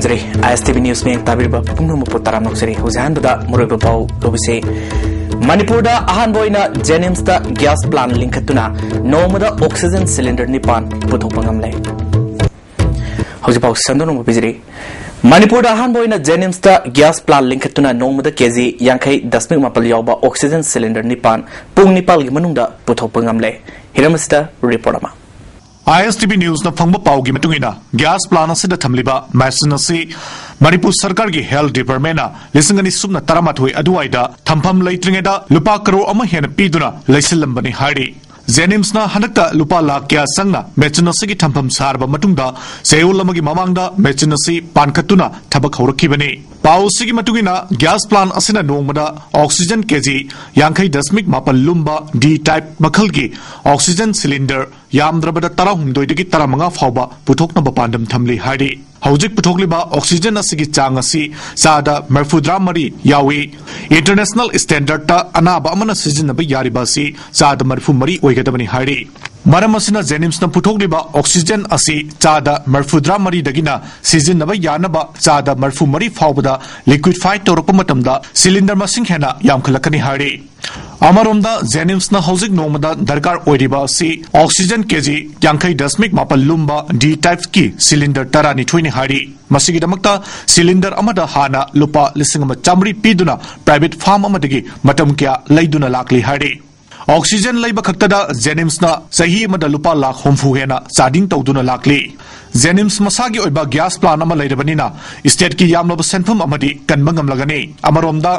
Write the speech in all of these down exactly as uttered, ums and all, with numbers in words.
ꯖꯔꯤ꯫ ꯑꯥꯏ ꯑꯦꯁ T V news ꯃꯤꯠꯌꯦꯡ ꯇꯥꯕꯤꯔꯤꯕ ꯄꯨꯝꯅꯃꯛꯄꯨ ꯇꯔꯥꯝꯅ ꯑꯣꯛꯆꯔꯤ꯫ ꯍꯧꯖꯤꯛ ꯑꯍꯥꯟꯕꯗ ꯃꯔꯨꯑꯣꯏꯕ ꯄꯥꯎ ꯂꯧꯕꯤꯁꯤ꯫ ꯃꯅꯤꯄꯨꯔꯗ ꯑꯍꯥꯟꯕ ꯑꯣꯏꯅ ꯖꯦꯅꯤꯝꯁꯇ ꯒ꯭ꯌꯥꯁ ꯄ꯭ꯂꯥꯟ ꯂꯤꯡꯈꯠꯇꯨꯅ ꯅꯣꯡꯃꯗ ꯑꯣꯛꯁꯤꯖꯟ ꯁꯤꯂꯤꯟꯗꯔ ꯅꯤꯄꯥꯟ ꯄꯨꯊꯣꯛꯄ ꯉꯝꯂꯦ꯫ ꯍꯧꯖꯤꯛ ꯄꯥꯎ ꯁꯟꯗꯣꯛꯅ ꯄꯤꯖꯔꯤ꯫ ꯃꯅꯤꯄꯨꯔꯗ ꯑꯍꯥꯟꯕ ꯑꯣꯏꯅ ꯖꯦꯅꯤꯝꯁꯇ ꯒ꯭ꯌꯥꯁ ꯄ꯭ꯂꯥꯟ ꯂꯤꯡꯈꯠꯇꯨꯅ ꯅꯣꯡꯃꯗ ꯀꯦꯖꯤ ꯌꯥꯡꯈꯩ ꯗꯁꯃꯤꯛ ꯃꯥꯄꯜ ꯌꯥꯎꯕ ꯑꯣꯛꯁꯤꯖꯟ ꯁꯤꯂꯤꯟꯗꯔ ꯅꯤꯄꯥꯟ ꯄꯨꯡ ꯅꯤꯄꯥꯜꯒꯤ ꯃꯅꯨꯡꯗ ꯄꯨꯊꯣꯛꯄ ꯉꯝꯂꯦ꯫ ꯍꯤꯔꯝ ꯑꯁꯤꯗ ꯔꯤꯄꯣꯔꯠ ꯑꯃ꯫ ꯑꯥꯏ ꯑꯦꯁ ꯇꯤ ꯚꯤ ꯅ꯭ꯌꯨꯁꯅ ꯐꯪꯕ ꯄꯥꯎꯒꯤ ꯃꯇꯨꯡ ꯏꯟꯅ, ꯒ꯭ꯌꯥꯁ ꯄ꯭ꯂꯥꯟ ꯑꯁꯤꯗ ꯊꯝꯂꯤꯕ ꯃꯦꯆꯤꯟ ꯑꯁꯤ ꯃꯅꯤꯄꯨꯔ ꯁꯔꯀꯥꯔꯒꯤ ꯍꯦꯜꯊ ꯗꯤꯄꯥꯔꯠꯃꯦꯟꯅ ꯂꯤꯁꯤꯡ ꯑꯅꯤ ꯁꯨꯞꯅ ꯇꯔꯥꯃꯥꯊꯣꯏ ꯑꯗꯨꯋꯥꯏꯗ ꯊꯝꯐꯝ ꯂꯩꯇ꯭ꯔꯤꯉꯩꯗ ꯂꯨꯄꯥ ꯀꯔꯣꯔ ꯑꯃ ꯍꯦꯟꯅ ꯄꯤꯗꯨꯅ ꯂꯩꯁꯤꯜꯂꯝꯕꯅꯤ ꯍꯥꯏꯔꯤ꯫ ꯖꯦꯅꯤꯝꯁꯅ ꯍꯟꯗꯛꯇ ꯂꯨꯄꯥ ꯂꯥꯈ ꯀꯌꯥ ꯆꯪꯅ ꯃꯦꯆꯤꯟ ꯑꯁꯤꯒꯤ ꯊꯝꯐꯝ ꯁꯥꯔꯕ ꯃꯇꯨꯡꯗ, ꯆꯌꯣꯜ ꯑꯃꯒꯤ ꯃꯃꯥꯡꯗ ꯃꯦꯆꯤꯟ ꯑꯁꯤ ꯄꯥꯟꯈꯠꯇꯨꯅ ꯊꯕꯛ ꯍꯧꯔꯛꯈꯤꯕꯅꯤ꯫ ꯄꯥꯎ ꯑꯁꯤꯒꯤ ꯃꯇꯨꯡ ꯏꯟꯅ, ꯒ꯭ꯌꯥꯁ ꯄ꯭ꯂꯥꯟ ꯑꯁꯤꯅ ꯅꯣꯡꯃꯗ ꯑꯣꯛꯁꯤꯖꯟ ꯀꯦꯖꯤ ꯌꯥꯡꯈꯩ ꯗꯁꯃꯤꯛ ꯃꯥꯄꯜ ꯂꯨꯝꯕ ꯗꯤ ꯇꯥꯏꯞ ꯃꯈꯜꯒꯤ ꯑꯣꯛꯁꯤꯖꯟ ꯁꯤꯂꯤꯟꯗꯔ ꯌꯥꯝꯗ꯭ꯔꯕꯗ ꯇꯔꯥꯍꯨꯝꯗꯣꯏꯗꯒꯤ ꯇꯔꯥꯃꯉꯥ ꯐꯥꯎꯕ ꯄꯨꯊꯣꯛꯅꯕ ꯄꯥꯟꯗꯝ ꯊꯝꯂꯤ ꯍꯥꯏꯔꯤ꯫ ꯍꯧꯖꯤꯛ ꯄꯨꯊꯣꯛꯂꯤꯕ ꯑꯣꯛꯁꯤꯖꯟ ꯑꯁꯤꯒꯤ ꯆꯥꯡ ꯑꯁꯤ ꯆꯥꯗ ꯃꯔꯤꯐꯨꯇꯔꯥ ꯃꯔꯤ ꯌꯥꯎꯏ꯫ ꯏꯟꯇꯔꯅꯦꯁꯅꯦꯜ ꯁ꯭ꯇꯦꯟꯗꯔꯗꯇ ꯑꯅꯥꯕ ꯑꯃꯅ ꯁꯤꯖꯤꯟꯅꯕ ꯌꯥꯔꯤꯕ ꯑꯁꯤ ꯆꯥꯗ ꯃꯔꯤꯐꯨ ꯃꯔꯤ ꯑꯣꯏꯒꯗꯕꯅꯤ ꯍꯥꯏꯔꯤ꯫ ꯃꯔꯝ ꯑꯁꯤꯅ, ꯖꯦꯅꯤꯝꯁꯅ ꯄꯨꯊꯣꯛꯂꯤꯕ ꯑꯣꯛꯁꯤꯖꯟ ꯑꯁꯤ ꯆꯥꯗ ꯃꯔꯤꯐꯨꯇꯔꯥ ꯃꯔꯤꯗꯒꯤꯅ ꯁꯤꯖꯤꯟꯅꯕ ꯌꯥꯅꯕ ꯆꯥꯗ ꯃꯔꯤꯐꯨ ꯃꯔꯤ ꯐꯥꯎꯕꯗ ꯂꯤꯀ꯭ꯋꯤꯐꯥꯏ ꯇꯧꯔꯛꯄ ꯃꯇꯝꯗ ꯁꯤꯂꯤꯟꯗꯔ ꯃꯁꯤꯡ ꯍꯦꯟꯅ ꯌꯥꯝꯈꯠꯂꯛꯀꯅꯤ ꯍꯥꯏꯔꯤ꯫ ꯑꯃꯔꯣꯝꯗ, ꯖꯦꯅꯤꯝꯁꯅ ꯍꯧꯖꯤꯛ ꯅꯣꯡꯃꯗ ꯗꯔꯀꯥꯔ ꯑꯣꯏꯔꯤꯕ ꯑꯁꯤ ꯑꯣꯛꯁꯤꯖꯟ ꯀꯦꯖꯤ ꯌꯥꯡꯈꯩ ꯗꯁꯃꯤꯛ ꯃꯥꯄꯜ ꯂꯨꯝꯕ ꯗꯤ ꯇꯥꯏꯞꯀꯤ ꯁꯤꯂꯤꯟꯗꯔ ꯇꯔꯥꯅꯤꯊꯣꯏꯅꯤ ꯍꯥꯏꯔꯤ꯫ ꯃꯁꯤꯒꯤꯗꯃꯛꯇ ꯁꯤꯂꯤꯟꯗꯔ ꯑꯃꯗ ꯍꯥꯟꯅ ꯂꯨꯄꯥ ꯂꯤꯁꯤꯡ ꯑꯃ ꯆꯥꯃꯔꯤ ꯄꯤꯗꯨꯅ ꯄ꯭ꯔꯥꯏꯚꯦꯠ ꯐꯥꯔꯝ ꯑꯃꯗꯒꯤ ꯃꯇꯝ ꯀꯌꯥ ꯂꯩꯗꯨꯅ ꯂꯥꯛꯂꯤ ꯍꯥꯏꯔꯤ꯫ ꯑꯣꯛꯁꯤꯖꯟ ꯂꯩꯕ ꯈꯛꯇꯗ ꯖꯦꯅꯤꯝꯁꯅ ꯆꯍꯤ ꯑꯃꯗ ꯂꯨꯄꯥ ꯂꯥꯈ ꯍꯨꯝꯐꯨ ꯍꯦꯟꯅ ꯆꯥꯗꯤꯡ ꯇꯧꯗꯨꯅ ꯂꯥꯛꯂꯤ꯫ ꯖꯦꯅꯤꯝꯁ ꯃꯁꯥꯒꯤ ꯑꯣꯏꯕ ꯒ꯭ꯌꯥꯁ ꯄ꯭ꯂꯥꯟ ꯑꯃ ꯂꯩꯔꯕꯅꯤꯅ, ꯁ꯭ꯇꯦꯠꯀꯤ ꯌꯥꯝꯂꯕ ꯁꯦꯟꯐꯝ ꯑꯃꯗꯤ ꯀꯟꯕ ꯉꯝꯂꯒꯅꯤ꯫ ꯑꯃꯔꯣꯝꯗ,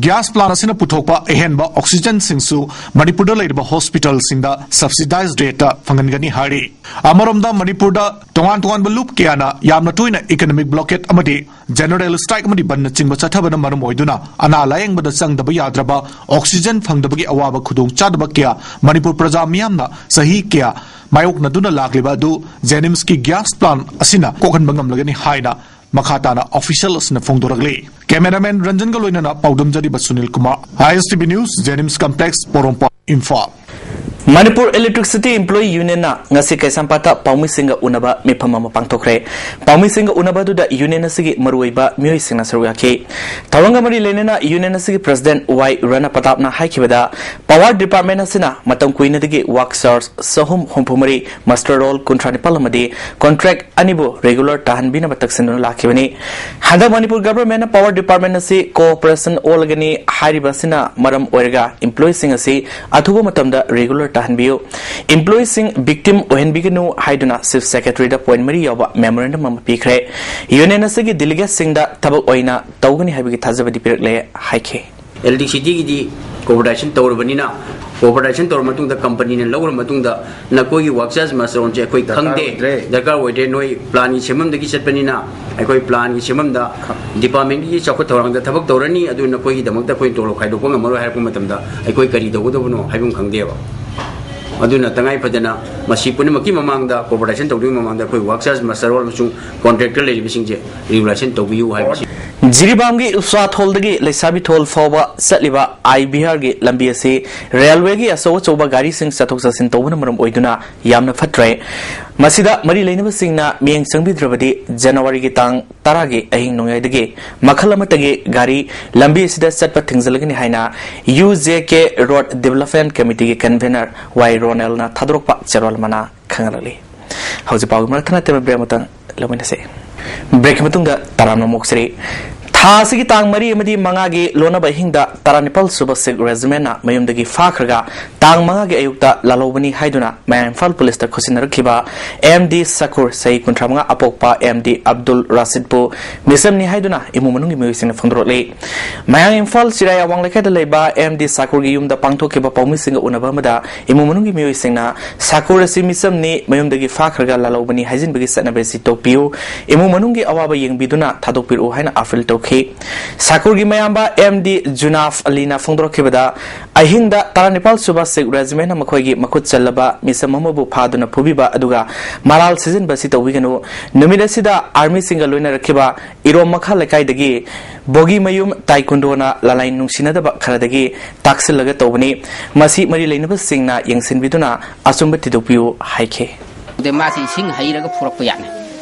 ꯒ꯭ꯌꯥꯁ ꯄ꯭ꯂꯥꯟ ꯑꯁꯤꯅ ꯄꯨꯊꯣꯛꯄ ꯑꯍꯦꯟꯕ ꯑꯣꯛꯁꯤꯖꯟꯁꯤꯡꯁꯨ ꯃꯅꯤꯄꯨꯔꯗ ꯂꯩꯔꯤꯕ ꯍꯣꯁꯄꯤꯇꯥꯜꯁꯤꯡꯗ ꯁꯕꯁꯤꯗꯥꯏꯖ ꯔꯦꯠꯇ ꯐꯪꯍꯟꯒꯅꯤ ꯍꯥꯏꯔꯤ꯫ ꯑꯃꯔꯣꯝꯗ, ꯃꯅꯤꯄꯨꯔꯗ ꯇꯣꯉꯥꯟ ꯇꯣꯉꯥꯟꯕ ꯂꯨꯞ ꯀꯌꯥꯅ ꯌꯥꯝꯅ ꯇꯣꯏꯅ ꯏꯀꯅꯣꯃꯤꯛ ꯕ꯭ꯂꯣꯀꯦꯠ ꯑꯃꯗꯤ ꯖꯦꯅꯔꯦꯜ ꯁ꯭ꯇ꯭ꯔꯥꯏꯛ ꯑꯃꯗꯤ ꯕꯟꯅꯆꯤꯡꯕ ꯆꯠꯊꯕꯅ ꯃꯔꯝ ꯑꯣꯏꯗꯨꯅ ꯑꯅꯥ ꯂꯥꯌꯦꯡꯕꯗ ꯆꯪꯗꯕ ꯌꯥꯗ꯭ꯔꯕ ꯑꯣꯛꯁꯤꯖꯟ ꯐꯪꯗꯕꯒꯤ ꯑꯋꯥꯕ ꯈꯨꯗꯣꯡꯆꯥꯗꯕ ꯀꯌꯥ ꯃꯅꯤꯄꯨꯔ ꯄ꯭ꯔꯖꯥ ꯃꯤꯌꯥꯝꯅ ꯆꯍꯤ ꯀꯌꯥ ꯃꯥꯌꯣꯛꯅꯗꯨꯅ ꯂꯥꯛꯂꯤꯕ ꯑꯗꯨ ꯖꯦꯅꯤꯝꯁꯀꯤ ꯒ꯭ꯌꯥꯁ ꯄ꯭ꯂꯥꯟ ꯑꯁꯤꯅ ꯀꯣꯛꯍꯟꯕ ꯉꯝꯂꯒꯅꯤ ꯍꯥꯏꯅ ꯃꯈꯥ ꯇꯥꯅ ꯑꯣꯐꯤꯁꯤꯌꯦꯜ ꯑꯁꯤꯅ ꯐꯣꯡꯗꯣꯔꯛꯂꯤ꯫ ꯀꯦꯃꯦꯔꯥꯃꯦꯟ ꯔꯟꯖꯟꯒ ꯂꯣꯏꯅꯅ ꯄꯥꯎꯗꯝꯖꯔꯤꯕ ꯁꯨꯅꯤꯜ ꯀꯨꯃꯥꯔ, ꯑꯥꯏ ꯑꯦꯁ ꯇꯤ ꯚꯤ ꯅ꯭ꯌꯨꯁ, ꯖꯦꯅꯤꯝꯁ ꯀꯝꯄ꯭ꯂꯦꯛꯁ, ꯄꯣꯔꯣꯝꯄꯥꯠ, ꯏꯝꯐꯥꯜ꯫ ꯃꯅꯤꯄꯨꯔ Electricity Employee Unionꯅ ꯉꯁꯤ ꯀꯩꯁꯥꯝꯄꯥꯠꯇ ꯄꯥꯎꯃꯤꯁꯤꯡꯒ ꯎꯅꯕ ꯃꯤꯐꯝ ꯑꯃ ꯄꯥꯡꯊꯣꯛꯈ꯭ꯔꯦ꯫ ꯄꯥꯎꯃꯤꯁꯤꯡꯒ ꯎꯅꯕ ꯑꯗꯨꯗ ꯌꯨꯅꯤꯌꯟ ꯑꯁꯤꯒꯤ ꯃꯔꯨꯑꯣꯏꯕ ꯃꯤꯑꯣꯏꯁꯤꯡꯅ ꯁꯔꯨꯛ ꯌꯥꯈꯤ꯫ ꯊꯧꯔꯝꯒ ꯃꯔꯤ ꯂꯩꯅꯅ ꯌꯨꯅꯤꯌꯟ ꯑꯁꯤꯒꯤ ꯄ꯭ꯔꯁꯤꯗꯦꯟꯠ ꯋꯥꯏ ꯔꯅꯥ ꯄ꯭ꯔꯇꯥꯞꯅ ꯍꯥꯏꯈꯤꯕꯗ, ꯄꯥꯋꯔ ꯗꯤꯄꯥꯔꯠꯃꯦꯟꯠ ꯑꯁꯤꯅ ꯃꯇꯝ ꯀꯨꯏꯅꯗꯒꯤ ꯋꯥꯔꯛ ꯆꯥꯔꯖ ꯆꯍꯨꯝ ꯍꯨꯝꯐꯨ ꯃꯔꯤ, ꯃꯁꯇꯔ ꯔꯣꯜ ꯀꯨꯟꯊ꯭ꯔꯥ ꯅꯤꯄꯥꯜ ꯑꯃꯗꯤ ꯀꯣꯟꯇ꯭ꯔꯦꯛ ꯑꯅꯤꯕꯨ ꯔꯤꯒꯨꯂꯔ ꯇꯥꯍꯟꯕꯤꯅꯕ ꯇꯛꯁꯤꯟꯗꯨꯅ ꯂꯥꯛꯈꯤꯕꯅꯤ꯫ ꯍꯟꯗꯛ ꯃꯅꯤꯄꯨꯔ ꯒꯚꯔꯟꯃꯦꯟꯠꯅ ꯄꯥꯋꯔ ꯗꯤꯄꯥꯔꯠꯃꯦꯟꯠ ꯑꯁꯤ ꯀꯣꯑꯣꯄꯔꯦꯁꯟ ꯑꯣꯜꯂꯒꯅꯤ ꯍꯥꯏꯔꯤꯕ ꯑꯁꯤꯅ ꯃꯔꯝ ꯑꯣꯏꯔꯒ ꯏꯝꯄ꯭ꯂꯣꯌꯤꯁꯤꯡ ꯑꯁꯤ ꯑꯊꯨꯕ ꯃꯇꯝꯗ ꯔꯤꯒꯨꯂꯔ ꯇꯥꯍꯟꯕꯤꯌꯨ, ꯏꯝꯄ꯭ꯂꯣꯌꯤꯁꯤꯡ ꯚꯤꯛꯇꯤꯝ ꯑꯣꯏꯍꯟꯕꯤꯒꯅꯨ ꯍꯥꯏꯗꯨꯅ ꯆꯤꯐ ꯁꯦꯀ꯭ꯔꯦꯇꯔꯤꯗ ꯄꯣꯏꯟꯠ ꯃꯔꯤ ꯌꯥꯎꯕ ꯃꯦꯃꯣꯔꯦꯟꯗꯝ ꯑꯃ ꯄꯤꯈ꯭ꯔꯦ꯫ ꯌꯨꯅꯤꯌꯟ ꯑꯁꯤꯒꯤ ꯗꯦꯂꯤꯒꯦꯠꯁꯤꯡꯗ ꯊꯕꯛ ꯑꯣꯏꯅ ꯇꯧꯒꯅꯤ ꯍꯥꯏꯕꯒꯤ ꯊꯥꯖꯕꯗꯤ ꯄꯤꯔꯛꯂꯦ ꯍꯥꯏꯈꯤ꯫ ꯑꯦꯜ ꯗꯤ ꯁꯤ ꯇꯤꯒꯤꯗꯤ ꯀꯣꯑꯣꯄꯔꯦꯁꯟ ꯇꯧꯔꯕꯅꯤꯅ, ꯀꯣꯑꯣꯄꯔꯦꯁꯟ ꯇꯧꯔ ꯃꯇꯨꯡꯗ ꯀꯝꯄꯅꯤꯅ ꯂꯧꯔ ꯃꯇꯨꯡꯗ ꯅꯈꯣꯏꯒꯤ ꯋꯥꯔꯛ ꯆꯥꯔꯖ ꯃꯁꯇꯔ ꯔꯣꯜꯁꯦ ꯑꯩꯈꯣꯏ ꯗꯔꯀꯥꯔ ꯈꯪꯗꯦ, ꯑꯣꯏꯗ꯭ꯔꯦ꯫ ꯗꯔꯀꯥꯔ ꯑꯣꯏꯗ꯭ꯔꯦ, ꯅꯣꯏ ꯄ꯭ꯂꯥꯟꯒꯤ ꯁꯦꯝꯐꯝꯗꯒꯤ ꯆꯠꯄꯅꯤꯅ ꯑꯩꯈꯣꯏ ꯄ꯭ꯂꯥꯟꯒꯤ ꯁꯦꯝꯐꯝꯗ ꯗꯤꯄꯥꯔꯠꯃꯦꯟꯠꯀꯤ ꯆꯥꯎꯈꯠ ꯊꯧꯔꯥꯡꯗ ꯊꯕꯛ ꯇꯧꯔꯅꯤ, ꯑꯗꯨ ꯅꯈꯣꯏꯒꯤꯗꯃꯛꯇ ꯑꯩꯈꯣꯏ ꯇꯣꯂꯣꯞ ꯈꯥꯏꯗꯣꯛꯄ ꯉꯝꯃꯔꯣꯏ ꯍꯥꯏꯔꯛꯄ ꯃꯇꯝꯗ ꯑꯩꯈꯣꯏ ꯀꯔꯤ ꯇꯧꯒꯗꯕꯅꯣ ꯍꯥꯏꯕ ꯑꯃ ꯈꯪꯗꯦꯕ꯫ ꯑꯗꯨꯅ ꯇꯉꯥꯏ ꯐꯗꯅ ꯃꯁꯤ ꯄꯨꯝꯅꯃꯛꯀꯤ ꯃꯃꯥꯡꯗ, ꯀꯣꯑꯣꯄꯔꯦꯁꯟ ꯇꯧꯗ꯭ꯔꯤꯉꯩ ꯃꯃꯥꯡꯗ ꯑꯩꯈꯣꯏ ꯋꯥꯔꯛ ꯆꯥꯔꯖ ꯃꯁꯇꯔ ꯔꯣꯜ ꯑꯃꯁꯨꯡ ꯀꯣꯟꯇ꯭ꯔꯦꯛꯇꯔ ꯂꯩꯔꯤꯕꯁꯤꯡꯁꯦ ꯔꯤꯒꯨꯂꯦꯁꯟ ꯇꯧꯕꯤꯌꯨ ꯍꯥꯏꯕꯁꯤ꯫ ꯖꯤꯔꯤꯕꯥꯝꯒꯤ ꯎꯁꯥ ꯊꯣꯜꯗꯒꯤ ꯂꯩꯁꯥꯕꯤ ꯊꯣꯜ ꯐꯥꯎꯕ ꯆꯠꯂꯤꯕ ꯑꯥꯏ ꯕꯤꯍꯥꯔꯒꯤ ꯂꯝꯕꯤ ꯑꯁꯤ ꯔꯦꯜꯋꯦꯒꯤ ꯑꯆꯧ ꯑꯆꯧꯕ ꯒꯥꯔꯤꯁꯤꯡ ꯆꯠꯊꯣꯛ ꯆꯠꯁꯤꯟ ꯇꯧꯕꯅ ꯃꯔꯝ ꯑꯣꯏꯗꯨꯅ ꯌꯥꯝꯅ ꯐꯠꯇ꯭ꯔꯦ꯫ ꯃꯁꯤꯗ ꯃꯔꯤ ꯂꯩꯅꯕꯁꯤꯡꯅ ꯃꯤꯠꯌꯦꯡ ꯆꯪꯕꯤꯗ꯭ꯔꯕꯗꯤ ꯖꯅꯋꯥꯔꯤꯒꯤ ꯇꯥꯡ ꯇꯔꯥꯒꯤ ꯑꯍꯤꯡ ꯅꯣꯡꯌꯥꯏꯗꯒꯤ ꯃꯈꯜ ꯑꯃꯠꯇꯒꯤ ꯒꯥꯔꯤ ꯂꯝꯕꯤ ꯑꯁꯤꯗ ꯆꯠꯄ ꯊꯤꯡꯖꯤꯜꯂꯒꯅꯤ ꯍꯥꯏꯅ U J K road development committee convener Y ꯔꯣꯅꯦꯜꯅ ꯊꯥꯗꯣꯔꯛꯄ ꯆꯦꯔꯣꯜ ꯑꯃꯅ ꯈꯪꯍꯜꯂꯛꯂꯤ꯫ ꯍꯧꯖꯤꯛ ꯄꯥꯎꯒꯤ ꯃꯔꯛ ꯊꯠꯅ ꯇꯦꯕꯜ ꯕ꯭ꯔꯦꯛ ꯑꯃꯇꯪ ꯂꯧꯃꯤꯟꯅꯁꯤ꯫ ꯕ꯭ꯔꯦꯛꯀꯤ ꯃꯇꯨꯡꯗ ꯇꯔꯥꯝꯅ ꯑꯃꯨꯛ ꯁꯤꯔꯤ꯫ ꯊꯥ ꯑꯁꯤꯒꯤ ꯇꯥꯡ ꯃꯔꯤ ꯑꯃꯗꯤ ꯃꯉꯥꯒꯤ ꯂꯣꯟꯅꯕ ꯑꯍꯤꯡꯗ ꯇꯔꯥꯅꯤꯄꯥꯜ ꯁꯨꯕ ꯁꯤꯈ ꯔꯦꯖꯤꯃꯦꯟꯠꯅ ꯃꯌꯨꯝꯗꯒꯤ ꯐꯥꯈ꯭ꯔꯒ ꯇꯥꯡ ꯃꯉꯥꯒꯤ ꯑꯌꯨꯛꯇ ꯂꯥꯜꯍꯧꯕꯅꯤ ꯍꯥꯏꯗꯨꯅ ꯃꯌꯥꯡ ꯏꯝꯐꯥꯜ ꯄꯨꯂꯤꯁꯇ ꯈꯨꯠꯁꯤꯟꯅꯔꯛꯈꯤꯕ ꯑꯦꯝ ꯗꯤ ꯁꯀꯨꯔ, ꯆꯍꯤ ꯀꯨꯟꯊ꯭ꯔꯥ ꯃꯉꯥ ꯑꯄꯣꯛꯄ ꯑꯦꯝ ꯗꯤ ꯑꯕꯗꯨꯜ ꯔꯥꯁꯤꯗꯄꯨ ꯃꯤꯆꯝꯅꯤ ꯍꯥꯏꯗꯨꯅ ꯏꯃꯨꯡ ꯃꯅꯨꯡꯒꯤ ꯃꯤꯑꯣꯏꯁꯤꯡꯅ ꯐꯣꯡꯗꯣꯔꯛꯂꯤ꯫ ꯃꯌꯥꯡ ꯏꯝꯐꯥꯜ ꯆꯤꯔꯥꯏ ꯑꯋꯥꯡ ꯂꯩꯀꯥꯏꯗ ꯂꯩꯕ ꯑꯦꯝ ꯗꯤ ꯁꯀꯨꯔꯒꯤ ꯌꯨꯝꯗ ꯄꯥꯡꯊꯣꯛꯈꯤꯕ ꯄꯥꯎꯃꯤꯁꯤꯡꯒ ꯎꯅꯕ ꯑꯃꯗ ꯏꯃꯨꯡ ꯃꯅꯨꯡꯒꯤ ꯃꯤꯑꯣꯏꯁꯤꯡꯅ ꯁꯀꯨꯔ ꯑꯁꯤ ꯃꯤꯆꯝꯅꯤ, ꯃꯌꯨꯝꯗꯒꯤ ꯐꯥꯈ꯭ꯔꯒ ꯂꯥꯜꯍꯧꯕꯅꯤ ꯍꯥꯏꯖꯤꯟꯕꯒꯤ ꯆꯠꯅꯕꯤ ꯑꯁꯤ ꯇꯣꯛꯄꯤꯌꯨ, ꯏꯃꯨꯡ ꯃꯅꯨꯡꯒꯤ ꯑꯋꯥꯕ ꯌꯦꯡꯕꯤꯗꯨꯅ ꯊꯥꯗꯣꯛꯄꯤꯔꯛꯎ ꯍꯥꯏꯅ ꯑꯥꯄꯤꯜ ꯇꯧꯈꯤ꯫ ꯁꯥꯀꯨꯔꯒꯤ ꯃꯌꯥꯝꯕ ꯑꯦꯝ ꯗꯤ ꯖꯨꯅꯥꯐ ꯑꯂꯤꯅ ꯐꯣꯡꯗꯣꯔꯛꯈꯤꯕꯗ, ꯑꯍꯤꯡꯗ ꯇꯔꯥꯅꯤꯄꯥꯜ ꯁꯨꯕ ꯁꯤꯈ ꯔꯦꯖꯤꯃꯦꯟꯅ ꯃꯈꯣꯏꯒꯤ ꯃꯈꯨꯠ ꯆꯜꯂꯕ ꯃꯤꯁꯝ ꯑꯃꯕꯨ ꯐꯥꯗꯨꯅ ꯐꯨꯕꯤꯕ ꯑꯗꯨꯒ ꯃꯔꯥꯜ ꯁꯤꯖꯤꯟꯕ ꯑꯁꯤ ꯇꯧꯕꯤꯒꯅꯨ꯫ ꯅꯨꯃꯤꯠ ꯑꯁꯤꯗ ꯑꯥꯔꯃꯤꯁꯤꯡꯒ ꯂꯣꯏꯅꯔꯛꯈꯤꯕ ꯏꯔꯣꯝ ꯃꯈꯥ ꯂꯩꯀꯥꯏꯗꯒꯤ ꯕꯣꯒꯤ ꯃꯌꯨꯝ ꯇꯥꯏꯀꯨꯟꯗꯣꯅ ꯂꯥꯂꯥꯏ ꯅꯨꯡꯁꯤꯅꯗꯕ ꯈꯔꯗꯒꯤ ꯇꯥꯛꯁꯤꯜꯂꯒ ꯇꯧꯕꯅꯤ꯫ ꯃꯁꯤ ꯃꯔꯤ ꯂꯩꯅꯕꯁꯤꯡꯅ ꯌꯦꯡꯁꯤꯟꯕꯤꯗꯨꯅ ꯑꯆꯨꯝꯕ ꯊꯤꯗꯣꯛꯄꯤꯌꯨ ꯍꯥꯏꯈꯤ꯫ ꯑꯗꯩ ꯃꯥꯁꯤ ꯏꯁꯤꯡ ꯍꯩꯔꯒ ꯐꯨꯔꯛꯄ ꯌꯥꯠꯅꯤ꯫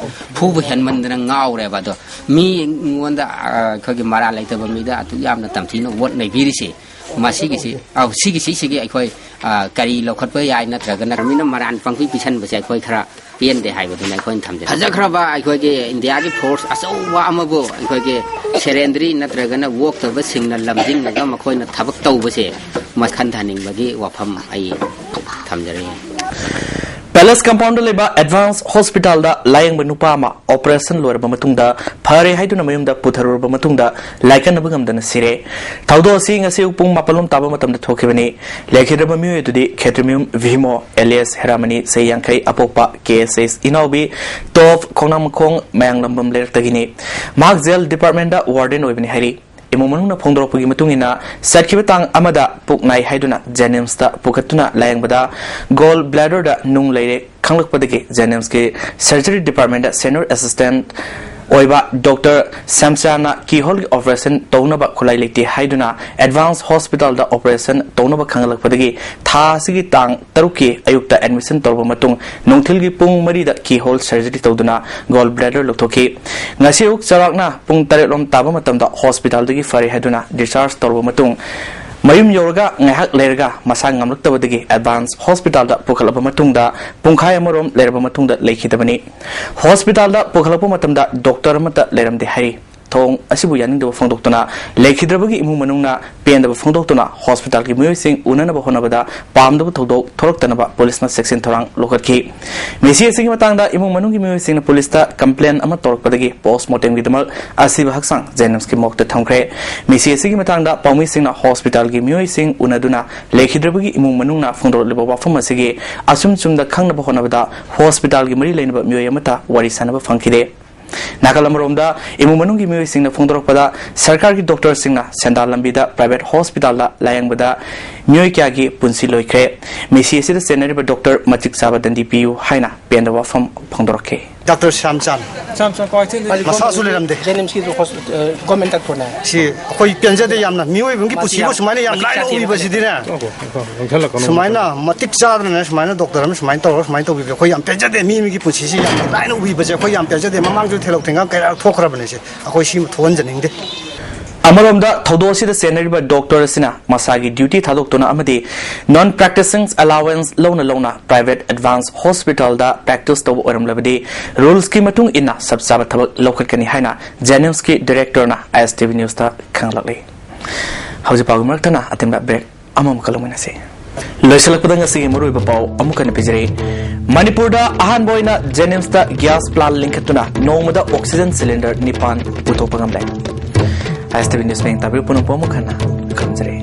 ꯐꯨꯕ ꯍꯦꯟꯃꯟꯗꯅ ꯉꯥꯎꯔꯦꯕ꯫ ꯑꯗꯣ ꯃꯤ ꯑꯩꯉꯣꯟꯗ, ꯑ, ꯑꯩꯈꯣꯏꯒꯤ ꯃꯔꯥꯜ ꯂꯩꯇꯕ ꯃꯤꯗ ꯑꯗꯨꯛ ꯌꯥꯝꯅ ꯇꯝꯊꯤꯅ ꯋꯥꯔꯅꯤꯡ ꯅꯩꯕꯤꯔꯤꯁꯦ, ꯃꯁꯤꯒꯤꯁꯤ, ꯑꯧ, ꯁꯤꯒꯤ, ꯁꯤꯁꯤꯒꯤ ꯑꯩꯈꯣꯏ, ꯑ, ꯀꯔꯤ ꯂꯧꯈꯠꯄ ꯌꯥꯏ ꯅꯠꯇ꯭ꯔꯒꯅ ꯃꯤꯅ ꯃꯔꯥꯜ ꯄꯪꯄꯤ ꯄꯤꯁꯟꯕꯁꯦ ꯑꯩꯈꯣꯏ ꯈꯔ ꯄꯦꯟꯗꯦ ꯍꯥꯏꯕꯗꯨꯅ ꯑꯩꯈꯣꯏꯅ ꯊꯝꯖꯩ꯫ ꯐꯖꯈ꯭ꯔꯕ ꯑꯩꯈꯣꯏꯒꯤ ꯏꯟꯗꯤꯌꯥꯒꯤ ꯐꯣꯔꯁ ꯑꯆꯧꯕ ꯑꯃꯕꯨ ꯑꯩꯈꯣꯏꯒꯤ ꯁꯦꯔꯦꯟꯗ꯭ꯔꯤ ꯅꯠꯇ꯭ꯔꯒꯅ ꯑꯣꯛꯇꯕꯁꯤꯡꯅ ꯂꯝꯖꯤꯡꯉꯒ ꯃꯈꯣꯏꯅ ꯊꯕꯛ ꯇꯧꯕꯁꯦ ꯃꯁꯤ ꯈꯟꯊꯍꯟꯅꯤꯡꯕꯒꯤ ꯋꯥꯐꯝ ꯑꯩ ꯊꯝꯖꯔꯤ꯫ ꯄꯦꯂꯦꯁ ꯀꯝꯄꯥꯎꯟꯗ ꯂꯩꯕ ꯑꯦꯗꯚꯥꯟꯁ ꯍꯣꯁꯄꯤꯇꯥꯜꯗ ꯂꯥꯌꯦꯡꯕ ꯅꯨꯄꯥ ꯑꯃ ꯑꯣꯄꯔꯦꯁꯟ ꯂꯣꯏꯔꯕ ꯃꯇꯨꯡꯗ ꯐꯔꯦ ꯍꯥꯏꯗꯨꯅ ꯃꯌꯨꯝꯗ ꯄꯨꯊꯔꯨꯔꯕ ꯃꯇꯨꯡꯗ ꯂꯥꯏꯀꯠꯅꯕ ꯉꯝꯗꯅ ꯁꯤꯔꯦ꯫ ꯊꯧꯗꯣꯛ ꯑꯁꯤ ꯉꯁꯤ ꯑꯌꯨꯛ ꯄꯨꯡ ꯃꯥꯄꯜ ꯂꯣꯝ ꯇꯥꯕ ꯃꯇꯝꯗ ꯊꯣꯛꯈꯤꯕꯅꯤ꯫ ꯂꯩꯈꯤꯗ꯭ꯔꯕ ꯃꯤꯑꯣꯏ ꯑꯗꯨꯗꯤ ꯈꯦꯇ꯭ꯔꯤꯃꯌꯨꯝ ꯚꯤꯃꯣ ꯑꯦꯂꯤꯌꯥꯁ ꯍꯦꯔꯥꯃꯅꯤ, ꯆꯍꯤ ꯌꯥꯡꯈꯩ, ꯑꯄꯣꯛꯄ ꯀꯦ ꯑꯦꯁ ꯑꯦꯁ ꯏꯅꯥꯎꯕꯤ ꯇꯣꯞ ꯈꯣꯡꯅꯥꯡꯃꯈꯣꯡ ꯃꯌꯥꯡꯂꯝꯕꯝ ꯂꯩꯔꯛꯇꯒꯤꯅꯤ꯫ ꯃꯍꯥꯛ ꯖꯦꯜ ꯗꯤꯄꯥꯔꯠꯃꯦꯟꯗ ꯋꯥꯔꯗꯦꯟ ꯑꯣꯏꯕꯅꯤ ꯍꯥꯏꯔꯤ꯫ ꯏꯃꯨꯡ ꯃꯅꯨꯡꯅ ꯐꯣꯡꯗꯣꯔꯛꯄꯒꯤ ꯃꯇꯨꯡ ꯏꯟꯅ, ꯆꯠꯈꯤꯕ ꯇꯥꯡ ꯑꯃꯗ ꯄꯨꯛ ꯅꯥꯏ ꯍꯥꯏꯗꯨꯅ ꯖꯦꯅꯤꯝꯁꯇ ꯄꯨꯈꯠꯇꯨꯅ ꯂꯥꯌꯦꯡꯕꯗ ꯒꯣꯜ ꯕ꯭ꯂꯦꯗꯔꯗ ꯅꯨꯡ ꯂꯩꯔꯦ ꯈꯪꯂꯛꯄꯗꯒꯤ ꯖꯦꯅꯤꯝꯁꯀꯤ ꯁꯔꯖꯔꯤ ꯗꯤꯄꯥꯔꯠꯃꯦꯟꯗ ꯁꯦꯅꯤꯌꯔ ꯑꯦꯁꯤꯁꯇꯦꯟꯠ ꯑꯣꯏꯕ ꯗꯣꯛꯇꯔ ꯁꯦꯝꯁꯥꯅ ꯀꯤꯍꯣꯜꯒꯤ ꯑꯣꯄꯔꯦꯁꯟ ꯇꯧꯅꯕ ꯈꯨꯠꯂꯥꯏ ꯂꯩꯇꯦ ꯍꯥꯏꯗꯨꯅ ꯑꯦꯗꯚꯥꯟꯁ ꯍꯣꯁꯄꯤꯇꯥꯜꯗ ꯑꯣꯄꯔꯦꯁꯟ ꯇꯧꯅꯕ ꯈꯪꯍꯜꯂꯛꯄꯗꯒꯤ ꯊꯥ ꯑꯁꯤꯒꯤ ꯇꯥꯡ ꯇꯔꯨꯛꯀꯤ ꯑꯌꯨꯛꯇ ꯑꯦꯗꯃꯤꯁꯟ ꯇꯧꯔꯕ ꯃꯇꯨꯡ ꯅꯨꯡꯊꯤꯜꯒꯤ ꯄꯨꯡ ꯃꯔꯤꯗ ꯀꯤꯍꯣꯜ ꯁꯔꯖꯔꯤ ꯇꯧꯗꯨꯅ ꯒꯣꯜ ꯕ꯭ꯂꯦꯗꯔ ꯂꯧꯊꯣꯛꯈꯤ꯫ ꯉꯁꯤ ꯑꯌꯨꯛ ꯆꯥꯎꯔꯥꯛꯅ ꯄꯨꯡ ꯇꯔꯦꯠ ꯂꯣꯝ ꯇꯥꯕ ꯃꯇꯝꯗ ꯍꯣꯁꯄꯤꯇꯥꯜꯗꯒꯤ ꯐꯔꯦ ꯍꯥꯏꯗꯨꯅ ꯗꯤꯁꯆꯥꯔꯖ ꯇꯧꯔꯕ ꯃꯇꯨꯡ ꯃꯌꯨꯝ ꯌꯧꯔꯒ ꯉꯥꯏꯍꯥꯛ ꯂꯩꯔꯒ ꯃꯁꯥ ꯉꯝꯂꯛꯇꯕꯗꯒꯤ ꯑꯦꯗꯚꯥꯟꯁ ꯍꯣꯁꯄꯤꯇꯥꯜꯗ ꯄꯨꯈꯠꯂꯕ ꯃꯇꯨꯡꯗ ꯄꯨꯡꯈꯥꯏ ꯑꯃꯔꯣꯝ ꯂꯩꯔꯕ ꯃꯇꯨꯡꯗ ꯂꯩꯈꯤꯗꯕꯅꯤ꯫ ꯍꯣꯁꯄꯤꯇꯥꯜꯗ ꯄꯨꯈꯠꯂꯛꯄ ꯃꯇꯝꯗ ꯗꯣꯛꯇꯔ ꯑꯃꯠꯇ ꯂꯩꯔꯝꯗꯦ ꯍꯥꯏꯔꯤ꯫ ꯊꯧꯑꯣꯡ ꯑꯁꯤꯕꯨ ꯌꯥꯅꯤꯡꯗꯕ ꯐꯣꯡꯗꯣꯛꯇꯨꯅ ꯂꯩꯈꯤꯗ꯭ꯔꯕꯒꯤ ꯏꯃꯨꯡ ꯃꯅꯨꯡꯅ ꯄꯦꯟꯗꯕ ꯐꯣꯡꯗꯣꯛꯇꯨꯅ ꯍꯣꯁꯄꯤꯇꯥꯜꯒꯤ ꯃꯤꯑꯣꯏꯁꯤꯡ ꯎꯅꯅꯕ ꯍꯣꯠꯅꯕꯗ ꯄꯥꯝꯗꯕ ꯊꯧꯗꯣꯛ ꯊꯣꯛꯂꯛꯇꯅꯕ ꯄꯨꯂꯤꯁꯅ ꯆꯦꯛꯁꯤꯟ ꯊꯧꯔꯥꯡ ꯂꯧꯈꯠꯈꯤ꯫ ꯃꯤꯁꯤ ꯑꯁꯤꯒꯤ ꯃꯇꯥꯡꯗ ꯏꯃꯨꯡ ꯃꯅꯨꯡꯒꯤ ꯃꯤꯑꯣꯏꯁꯤꯡꯅ ꯄꯨꯂꯤꯁꯇ ꯀꯝꯄ꯭ꯂꯦꯟ ꯑꯃ ꯇꯧꯔꯛꯄꯗꯒꯤ ꯄꯣꯁꯃꯣꯔꯇꯦꯝꯒꯤꯗꯃꯛ ꯑꯁꯤꯕ ꯍꯛꯆꯥꯡ ꯖꯦꯅꯤꯝꯁꯀꯤ ꯃꯣꯔꯒꯇ ꯊꯝꯈ꯭ꯔꯦ꯫ ꯃꯤꯁꯤ ꯑꯁꯤꯒꯤ ꯃꯇꯥꯡꯗ ꯄꯥꯎꯃꯤꯁꯤꯡꯅ ꯍꯣꯁꯄꯤꯇꯥꯜꯒꯤ ꯃꯤꯑꯣꯏꯁꯤꯡ ꯎꯅꯗꯨꯅ ꯂꯩꯈꯤꯗ꯭ꯔꯕꯒꯤ ꯏꯃꯨꯡ ꯃꯅꯨꯡꯅ ꯐꯣꯡꯗꯣꯔꯛꯂꯤꯕ ꯋꯥꯐꯝ ꯑꯁꯤꯒꯤ ꯑꯆꯨꯝ ꯆꯨꯝꯗ ꯈꯪꯅꯕ ꯍꯣꯠꯅꯕꯗ ꯍꯣꯁꯄꯤꯇꯥꯜꯒꯤ ꯃꯔꯤ ꯂꯩꯅꯕ ꯃꯤꯑꯣꯏ ꯑꯃꯠꯇ ꯋꯥꯔꯤ ꯁꯥꯅꯕ ꯐꯪꯈꯤꯗꯦ꯫ ꯅꯥꯀꯜ ꯑꯃꯔꯣꯝꯗ, ꯏꯃꯨꯡ ꯃꯅꯨꯡꯒꯤ ꯃꯤꯑꯣꯏꯁꯤꯡꯅ ꯐꯣꯡꯗꯣꯔꯛꯄꯗ, ꯁꯔꯀꯥꯔꯒꯤ ꯗꯣꯛꯇꯔꯁꯤꯡꯅ ꯁꯦꯟꯗꯥꯟ ꯂꯝꯕꯤꯗ ꯄ꯭ꯔꯥꯏꯚꯦꯠ ꯍꯣꯁꯄꯤꯇꯥꯜꯗ ꯂꯥꯌꯦꯡꯕꯗ ꯃꯤꯑꯣꯏ ꯀꯌꯥꯒꯤ ꯄꯨꯟꯁꯤ ꯂꯣꯏꯈ꯭ꯔꯦ꯫ ꯃꯤꯁꯤ ꯑꯁꯤꯗ ꯆꯦꯟꯅꯔꯤꯕ ꯗꯣꯛꯇꯔ ꯃꯇꯤꯛ ꯆꯥꯕ ꯗꯟꯗꯤ ꯄꯤꯌꯨ ꯍꯥꯏꯅ ꯄꯦꯟꯗꯕ ꯋꯥꯐꯝ ꯐꯣꯡꯗꯣꯔꯛꯈꯤ꯫ ꯗꯥꯛꯇꯔ ꯁ꯭ꯌꯥꯝꯆꯥꯟ ꯁ꯭ꯌꯥꯝꯆꯥꯟ ꯀ꯭ꯋꯥꯀꯩꯊꯦꯜꯗ ꯃꯁꯥꯁꯨ ꯂꯩꯔꯝꯗꯦ꯫ ꯖꯦꯅꯤꯝꯁꯀꯤ ꯍꯣꯁ-, ꯑ, ꯒꯣꯔꯃꯦꯟ ꯗꯥꯛꯇꯔꯅꯦ꯫ ꯁꯤ ꯑꯩꯈꯣꯏ ꯄꯦꯟꯖꯗꯦ ꯌꯥꯝꯅ꯫ ꯃꯤꯑꯣꯏꯕꯒꯤ ꯄꯨꯟꯁꯤꯕꯨ ꯁꯨꯃꯥꯏꯅ ꯌꯥꯝ ꯂꯥꯏꯅ ꯎꯕꯤꯕꯁꯤꯗꯤꯅꯦ꯫ ꯁꯨꯃꯥꯏꯅ ꯗꯣꯛꯇꯔ ꯑꯃ ꯁꯨꯃꯥꯏꯅ ꯇꯧꯔꯒ ꯁꯨꯃꯥꯏꯅ ꯇꯧꯕꯤꯕꯁꯦ ꯑꯩꯈꯣꯏ ꯌꯥꯝ ꯄꯦꯟꯖꯗꯦ꯫ ꯃꯤ ꯑꯃꯒꯤ ꯄꯨꯟꯁꯤꯁꯤ ꯌꯥꯝ ꯂꯥꯏꯅ ꯎꯕꯤꯕꯁꯦ ꯑꯩꯈꯣꯏ ꯌꯥꯝ ꯄꯦꯟꯖꯗꯦ꯫ ꯃꯃꯥꯡꯁꯨ ꯊꯦꯂꯧ ꯊꯦꯡꯒꯥꯡ ꯀꯌꯥꯔꯛ ꯊꯣꯛꯈ꯭ꯔꯕꯅꯦ꯫ ꯁꯤ ꯑꯩꯈꯣꯏ ꯁꯤꯃ ꯊꯣꯛꯍꯟꯖꯅꯤꯡꯗꯦ꯫ ꯑꯃꯔꯣꯝꯗ, ꯊꯧꯗꯣꯛ ꯑꯁꯤꯗ ꯆꯦꯟꯅꯔꯤꯕ ꯗꯣꯛꯇꯔ ꯑꯁꯤꯅ ꯃꯁꯥꯒꯤ ꯗ꯭ꯌꯨꯇꯤ ꯊꯥꯗꯣꯛꯇꯨꯅ ꯑꯃꯗꯤ ꯅꯟ ꯄ꯭ꯔꯦꯛꯇꯤꯁꯤꯡ ꯑꯦꯂꯥꯋꯦꯟꯁ ꯂꯧꯅ ꯂꯧꯅ ꯄ꯭ꯔꯥꯏꯚꯦꯠ ꯑꯦꯗꯚꯥꯟꯁ ꯍꯣꯁꯄꯤꯇꯥꯜꯗ ꯄ꯭ꯔꯦꯛꯇꯤꯁ ꯇꯧꯕ ꯑꯣꯏꯔꯝꯂꯕꯗꯤ ꯔꯨꯜꯁꯀꯤ ꯃꯇꯨꯡ ꯏꯟꯅ ꯆꯞ ꯆꯥꯕ ꯊꯕꯛ ꯂꯧꯈꯠꯀꯅꯤ ꯍꯥꯏꯅ ꯖꯦꯅꯤꯝꯁꯀꯤ ꯗꯤꯔꯦꯛꯇꯔꯅ ꯑꯥꯏ ꯑꯦꯁ ꯇꯤ ꯚꯤ ꯅ꯭ꯌꯨꯁꯇ ꯈꯪꯂꯛꯂꯤ꯫ ꯍꯧꯖꯤꯛ ꯄꯥꯎꯒꯤ ꯃꯔꯛ ꯊꯠꯅ ꯑꯇꯦꯟꯕ ꯕ꯭ꯔꯦꯛ ꯑꯃꯃꯨꯛꯀ ꯂꯧꯃꯤꯟꯅꯁꯤ꯫ ꯂꯣꯏꯁꯤꯜꯂꯛꯄꯗ ꯉꯁꯤꯒꯤ ꯃꯔꯨꯑꯣꯏꯕ ꯄꯥꯎ ꯑꯃꯨꯛ ꯍꯟꯅ ꯄꯤꯖꯔꯤ꯫ ꯃꯅꯤꯄꯨꯔꯗ ꯑꯍꯥꯟꯕ ꯑꯣꯏꯅ ꯖꯦꯅꯤꯝꯁꯇ ꯒ꯭ꯌꯥꯁ ꯄ꯭ꯂꯥꯟ ꯂꯤꯡꯈꯠꯇꯨꯅ ꯅꯣꯡꯃꯗ ꯑꯣꯛꯁꯤꯖꯟ ꯁꯤꯂꯤꯟꯗꯔ ꯅꯤꯄꯥꯟ ꯄꯨꯊꯣꯛꯄ ꯉꯝꯂꯦ꯫ ꯑꯥꯏ ꯑꯦꯁ ꯇꯤ ꯚꯤ ꯅ꯭ꯌꯨꯁ ꯃꯌꯦꯡ ꯇꯥꯕꯤꯌꯨ ꯄꯨꯝꯅꯃꯛꯄꯨ ꯑꯃꯨꯛ ꯍꯟꯅ ꯈꯝꯖꯔꯤ꯫